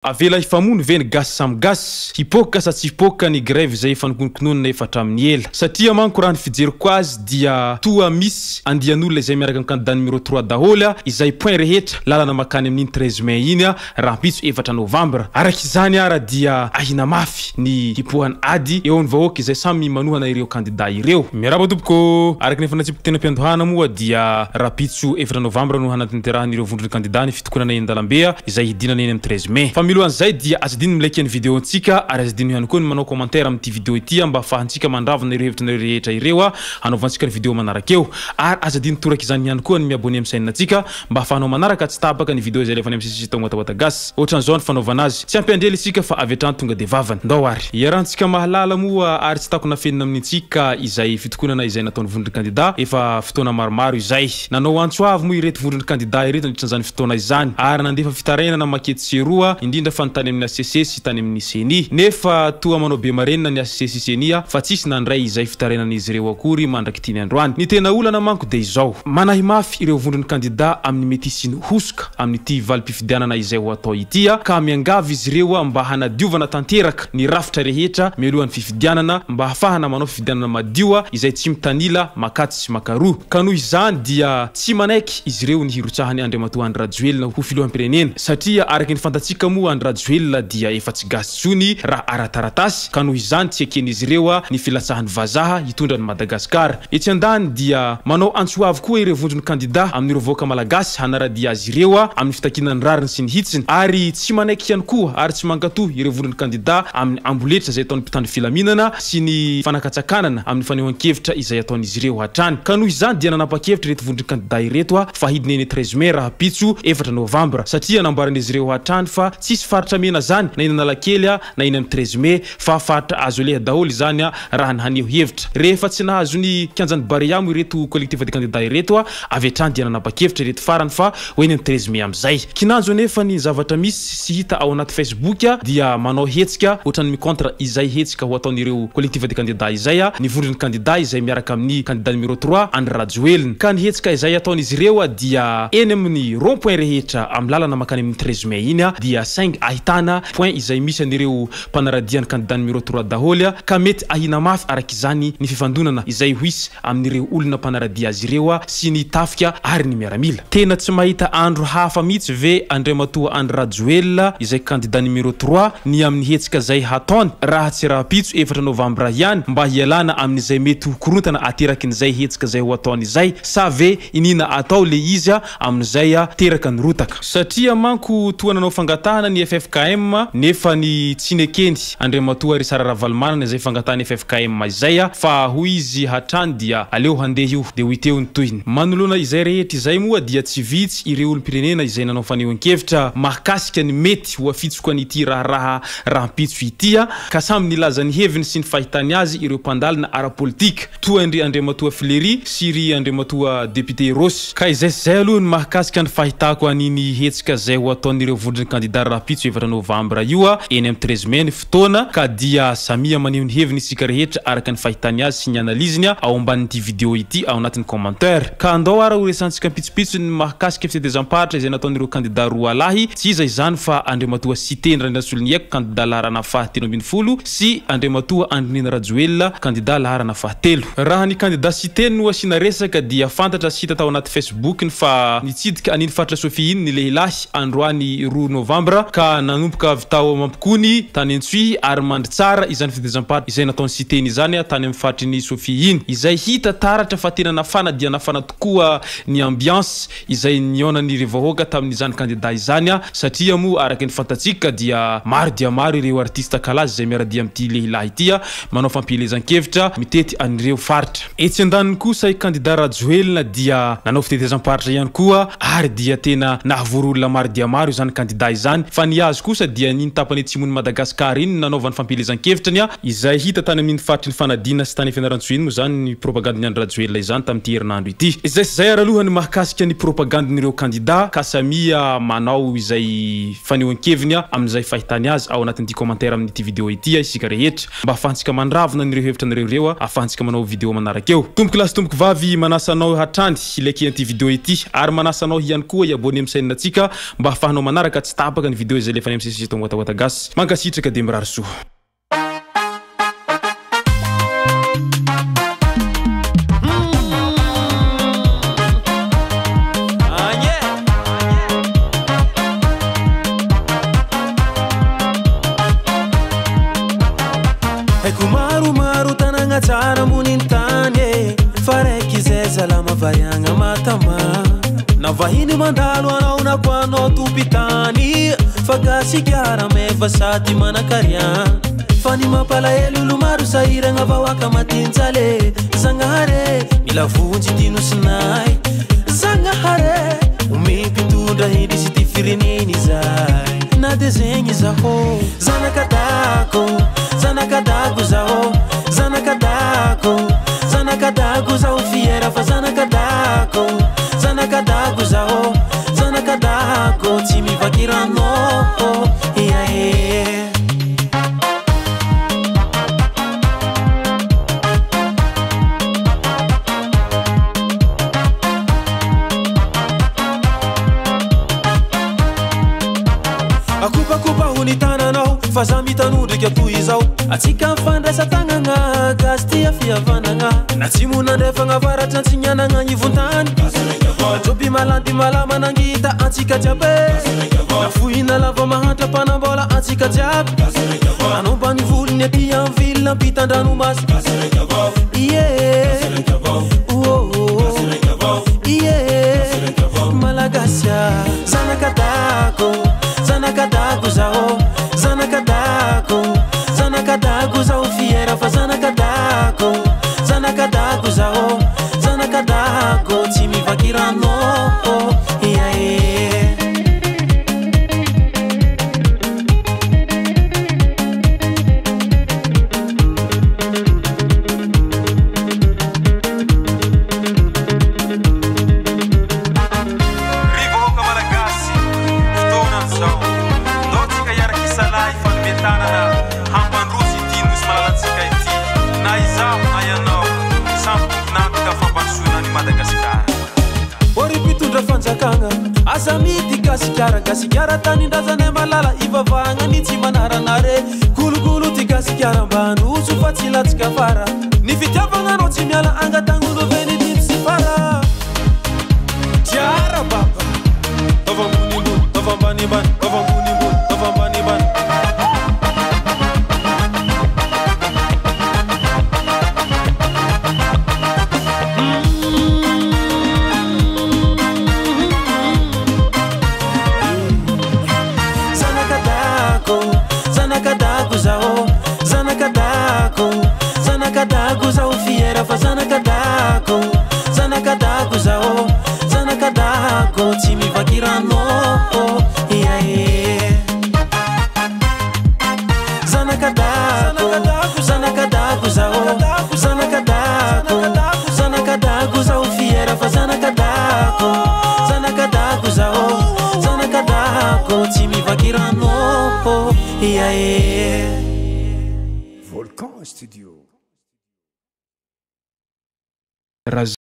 Avela hifamono ve ny gasy samy gasy? Hipoka sa tsy hipoka ny grève izay efa nokononkononina efa hatramin'ny ela? Satria manko raha ny fijeriko azy dia toa misy andian'olona izay miaraka amin'ny candidat numéro trois daholo izay point rehetra lalana makany amin'iny 13 mai iny rahampitso efatra novambra. Araka izany ara dia ahina mafy ny hipohan'ny ady eo amin'ny vahoaka izay samy manohana ireo kandida ireo. Miarahaba tompoko ô! Araka ny efa natsipiko teny am-piandohana moa dia rahampitso efatra novambra no hanatanterahan'ireo vondron'ny kandida ny fitokonana eny an-dalambe izay hidinana eny amin'ny 13 mai. Fa milohan'izay dia aza adino mi-like ny video-ntsika ary aza adino ihany koa ny manao commentaire amin'ity video ity mba ahafahantsika mandravona ireo hevitrinareo rehetra ireo hanaovantsika ny video manaraka eo. Ary aza adino toraka izany ihany koa ny mi-abonner amin'ny chaîne-ntsika mba ahafahanao manaraka tsy tapaka ny video izay alefanay amin'ny sisisy tao Watawata Gasy. Ohatran'izao ny fanaovana azy. Tsy ampiandrela isika fa avy hatrany tonga dia vavany. Ndao ary. Iarahantsika mahalala moa ary tsy takona afenina amintsika izay fitokonana izay nataon'ny vondron'ny kandida efa fotoana maromaro izay. Nanao antso avo moa ireto vondron'ny kandida ireto nandritra izany fotoana izany ary nandefa fitarainana makety sy eroa, indrindra fa ny tany amin'ny hcc sy tany amin'ny ceni. Nefa toa manao be marenina ny hcc sy ceni fa tsisy nandray izay fitarainan'izy ireo akory mandrak'ity ny androany. Ny tena olana manko dia izao, manahy mafy ireo vondron'ny kandida amin'ny mety hisian'ny hosoka amin'ity valim-pifidianana izay ho atao ity ka miangavy izy ireo mba hanadiovana tanteraka ny rafitra rehetra mialohan'ny fifidianana mba hahafahana manao fifidianana madio izay tsy mitanila makatsy sy makaroa. Ka noho izany dia tsy manaiky izy ireo ny hirotsahan'i Andriamatoa Andry Rajoelina ho filoham-pirenena satria araka ny fantatsika moa Andry Rajoelina dia efa tsy gasy intsony raha ara-taratasy ka noho izany tsy eken'izy ireo ny filatsahan'ny vazaha hitondra an'i Madagasikara. Etsy andaniny dia manao antso avo koa ireo vondron'ny kandida amin'ireo vahoaka malagasy hanara-dia azy ireo amin'ny fitakiana ny rariny sy ny hitsiny ary tsy manaiky ihany koa ary tsy mankato ireo vondron'ny kandida amin'ny amboletra izay ataon'ny mpitandro filaminana sy ny fanakatsakanana amin'ny fanehoan-kevitra izay ataon'izy ireo hatrany. Ka noho izany dia nanapa-kevitra ireto vondron'ny kandida ireto fa hidina eny 13 mai rahampitso efatra novambra satria nambaran'izy ireo hatrany fa tsisy faritra mena zany na eny Analakely na eny amin'ny 13 mai fa faritra azo aleha daholo izany raha ny haneho hevitra. Rehefa tsy nahazo ny kianjan'i Barea moa ireto Collectif des candidats ireto, avy hatrany dia nanapa-kevitra ireto farany fa ho eny amin'ny 13 mai amin'izay. Kinanjo anefa ny zavatra misy sy hita ao anaty Facebook dia manao hetsika ohatran'ny mi-contre izay hetsika ho ataon'ireo Collectif des candidats izay ny vondron'ny kandida izay miaraka amin'ny kandida numéro trois Andry Rajoelina. Ka ny hetsika izay ataon'izy ireo dia eny amin'ny rond point rehetra amin'ny lalana mankany amin'ny 13 mai iny dia saingy ahitana point izay misy an'ireo mpanaradia ny kandida numéro trois daholo ka mety ahiana mafy araka izany ny fifandonana izay ho hisy amin'ireo olona mpanaradia azy ireo sy ny tafika ary ny miaramila. Tena tsy mahita andro hafa mihitsy ve Andriamatoa Andry Rajoelina izay kandida numéro trois ny amin'ny hetsika izay hataony raha tsy rahampitso efatra novambra ihany mba hialana amin'izay mety ho korontana aterakin'izay hetsika izay ho ataony izay sa ve iniana atao le izy amin'izay teraka ny rotaka. Satria manko toa nanao fangatahana ny ffkm nefa ny tsy nekeny Andriamatoa Richard Ravalomanana izay fangatahan'ny ffkm izay fa hoy izy hatrany dia aleo handeha io dia ho hita eo ny tohiny. Manoloana izay rehetra izay moa dia tsy vitsy ireo olom-pirenena izay nanao fanehoan-kevitra mahakasika ny mety ho afitsoka an'ity raharaha rahampitso ity ka samy nilaza ny heviny sy ny fahitany azy ireo mpandalina ara-politika. Toa an-dry Andriamatoa Fleury sy ry Andriamatoa Député Rossy. Ka izay sy izay aloha ny mahakasika ny fahitako an'iny hetsika izay ho ataon'ireo vondron'ny kandida rahampitso efatra novambra io eny amin'ny 13 mai ny fotoana ka dia samia maneho ny heviny isika rehetra araka ny fahitany azy sy ny analyse-ny ao ambanin'ity video ity ao anatin'ny commentaire. Ka andao ara ho resantsika pitsopitsony ny mahakasika fitetezam-paritra izay nataon'ireo kandida roalahy, tsy iza izany fa Andriamatoa Siteny Randrianasoloniaiko kandida laharana faha 13 sy Andriamatoa Andry Nirina Rajoelina, kandida laharana fahatelo. Raha ny kandida Siteny no asiana resaka dia fantatra sy hita tao anaty Facebook-ny fa nitsidika an'iny faritra Sofia iny ny lehilahy androany roa novambra ka nanomboka avy tao Mampikony tany Antsohihy ary Mandritsara izany fitezam-paritra izay nataon'i Siteny izany tany amin'ny faritry ny Sofia iny izay hita taratra fa tena nafana dia nafana tokoa ny ambiance izay nihaonan'ireo vahoaka tamin'izany kandida izany satria moa araka ny fantatsika dia maro dia maro ireo artista kalaza izay miara-dia amin'ity lehilahy ity manao fampielezan-kevitra mitety an'ireo faritra. Etsy andaniny kosa i kandida Rajoelina dia nanao fitetezam-paritra ihany koa ary dia tena nahavory olona maro dia maro izany kandida izany fa ny azy kosa dia iny tapany atsimon'i Madagasikara iny no nanaovany fampielezan-kevitrany izay hita tany amin'iny faritry ny Fanadina sy tany Fianarantsoa iny moa izany ny propagandin'i Andry Rajoelina izany tamin'ity herinandro ity. Izay sy izay ary aloha ny mahakasika ny propagandin'ireo kandida ka samia manao izay fanehoan-keviny amin'izay fahitany azy ao anatin'ity commentaire amin'ity video ity isika rehetra mba ahafahantsika mandravona an'ireo hevitra anareo ireo ahafahantsika manao video manaraka eo. Tompoko lahy sy tompoko vavy manasa anao hatrany hi-liker an'ity video ity ary manasa anao ihany koa hi-abonner amin'ny chaîne-ntsika mba ahafahanao manaraka tsy tapaka ny video. video izay alefanay misesisesy eto Watawata Gasy. Mankasitraka dia mirary soa. Haiko maromaro tanagna tsara ambonin'ny tany e, fa raiky izay salama variagna matama. Na vahiny mandalo anao na koa anao tompon-tany, fa Gasikara meva sady manan-kariagna. Fa ny mampalahelo olo maro sahiragna vahoaka matin-jale. Zagnahary mila vonjy ty nosinay. Zagnahary omeo mpitondra hendry ty firenena izay. Na de zegny zaho zanakadako, zanakadako zaho, zanakadako, zanakadako zaho fiera fa zanakadako, zanakadako zaho, zanakadako tsy mivaky rano. Ia e. Akopakopa ho ny tananao fa za mitanondrika toy izao. Atsika mifandraisa tagnana gasy tia fihavanana. Na tsy monandrefagna avaratra antsinanana ivontany. Joby malandy malama nangita antsika jiaby. Na fohina lava mahantra mpanambola antsika jiaby. Nanomba ny volony aty amin'ny ville ampitan-dranomasy. Ie. Oh, oh. Ie. Malagasia. Zanakadako, zanakadako zaho, zanakadako, zanakadako zaho fiera fa zanakadako, zanakadako zaho, zanakadako tsy mivaky rano. Ia e. Ry vahoaka malagasy, fotoana izao. Ndao tsika hiaraka isalahy fanome tanana hampandroso ity nosy malalantsika ity. Na izaho na ianao, samy tompon'antoka fampandrosoana ny Madagasikara. Ory mpitondra fanjakagna, aza midy Gasikara, Gasikara tanindrazanay malala ivavahagna ny tsy manaranare. Kolokolo ty Gasikara mba handroso fa tsy latsaka fara. Ny fitiavagna anao tsy miala angatagn'olo veny ty sy fara. Tiara baba. Tova ambony ambony, tova ambany ambany, tova ambony ambony, tova ambany ambany. Zanakadako, zanakadako zaho, zanakadako, zanakadako zaho fiera fa zanakadako, zanakadako zaho, zanakadako tsy mivaky rano. Ia e. Zanakadako, zanakadako zaho, zanakadako, zanakadako zaho fiera fa zanakadako, zanakadako zaho, zanakadako tsy mivaky rano. Ia e. Volcan Studio. Raha